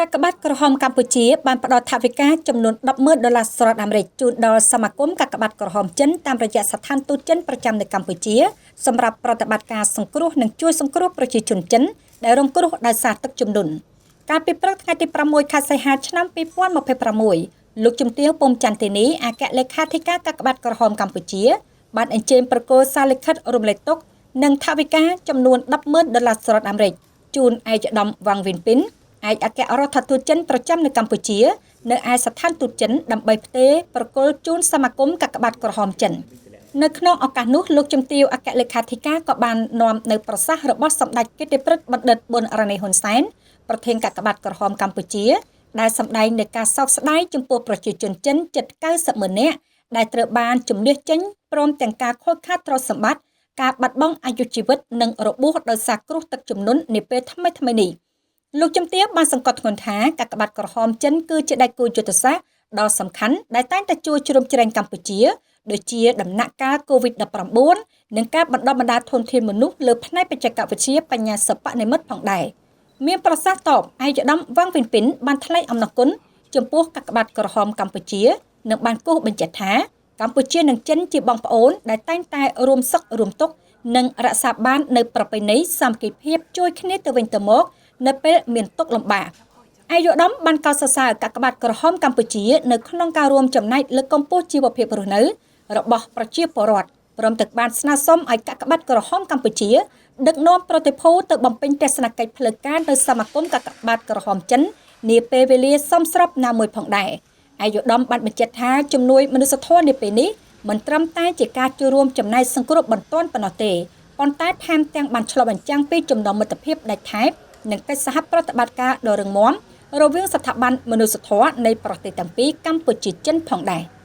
កាកបាទក្រហមកម្ពុជាបានផ្ដល់ថវិកាចំនួន100000ដុល្លារសហរដ្ឋអាមេរិកជូនដល់សមាគមកាកបាទក្រហមចិនតាមរយៈស្ថានទូតចិនប្រចាំនៅកម្ពុជាសម្រាប់ប្រតិបត្តិការសង្គ្រោះនិងជួយសង្គ្រោះប្រជាជនចិនដែលរងគ្រោះដោយសារទឹកជំនន់កាលពីព្រឹកថ្ងៃទី6ខែសីហាឆ្នាំ2026លោកជំទាវពុំចន្ទទេនីអគ្គលេខាធិការកាកបាទក្រហមកម្ពុជាបានអញ្ជើញប្រគល់សារលិខិតរំលែកទុក្ខនិងថវិកាចំនួន100000ដុល្លារសហរដ្ឋអាមេរិកជូនឯកឧត្តមវ៉ាងវិនពីនឯកអគ្គរដ្ឋទូតចិនប្រចាំនៅកម្ពុជានៅឯស្ថានទូតចិនដើម្បីផ្ទេរប្រគល់ជូនសមាគមកាកបាទក្រហមចិននៅក្នុងឱកាសនោះលោកជំទាវអគ្គលេខាធិការក៏បាននាំនៅប្រសាសន៍របស់សម្ដេចកិត្តិព្រឹទ្ធបណ្ឌិតប៊ុនរ៉ានីហ៊ុនសែនប្រធានកាកបាទក្រហមកម្ពុជាដែលសម្ដែងនូវការសោកស្ដាយចំពោះប្រជាជនចិនជិត90ម៉ឺននាក់ដែលត្រូវបានជម្លៀសចេញព្រមទាំងការខូចខាតទ្រព្យសម្បត្តិការបាត់បង់អាយុជីវិតនិងរបួសដោយសារគ្រោះទឹកជំនន់នាពេលថ្មីៗនេះលោកជំទាវបានសង្កត់ធ្ងន់ថាកាកបាទក្រហមចិនគឺជាដៃគូយុទ្ធសាស្ត្រដ៏សំខាន់ដែលតែងតែជួយជ្រោមជ្រែងកម្ពុជាដូចជាដំណាក់កាល COVID-19 និងការបណ្ដុះបណ្ដាលធនធានមនុស្សលើផ្នែកបច្ចេកវិទ្យាបញ្ញាសិប្បនិម្មិតផងដែរមានប្រសាសន៍តបឯកឧត្តមវ៉ាងវិនពីនបានថ្លែងអំណរគុណចំពោះកាកបាទក្រហមកម្ពុជានិងបានគូសបញ្ជាក់ថាកម្ពុជានិងចិនជាបងប្អូនដែលតែងតែរួមសុខរួមទុក្ខនិងរក្សាបាននូវប្រពៃណីសាមគ្គីភាពជួយគ្នាទៅវិញទៅមកនៅពេលមានទុក្ខលំបាកឯកឧត្តមបានកោតសរសើរកាកបាទក្រហមកម្ពុជានៅក្នុងការរួមចំណែកលើកកម្ពស់ជីវភាពរស់នៅរបស់ប្រជាពលរដ្ឋព្រមទាំងបានស្នើសុំឲ្យកាកបាទក្រហមកម្ពុជាដឹកនាំប្រតិភូទៅបំពេញទស្សនកិច្ចផ្លូវការនៅសមាគមកាកបាទក្រហមចិននាពេលវេលាសមស្របណាមួយផងដែរឯកឧត្តមបានបញ្ជាក់ថាជំនួយមនុស្សធម៌នាពេលនេះមិនត្រឹមតែជាការចូលរួមចំណែកសង្គ្រោះបន្ទាន់ប៉ុណ្ណោះទេប៉ុន្តែថែមទាំងបានឆ្លុះបញ្ចាំងពីចំណងមិត្តភាពដាច់ថែបនិងកិច្ចសហប្រតិបត្តិការដ៏រឹងមាំរវាងស្ថាប័នមនុស្សធម៌នៃប្រទេសទាំងពីរកម្ពុជាចិនផងដែរ។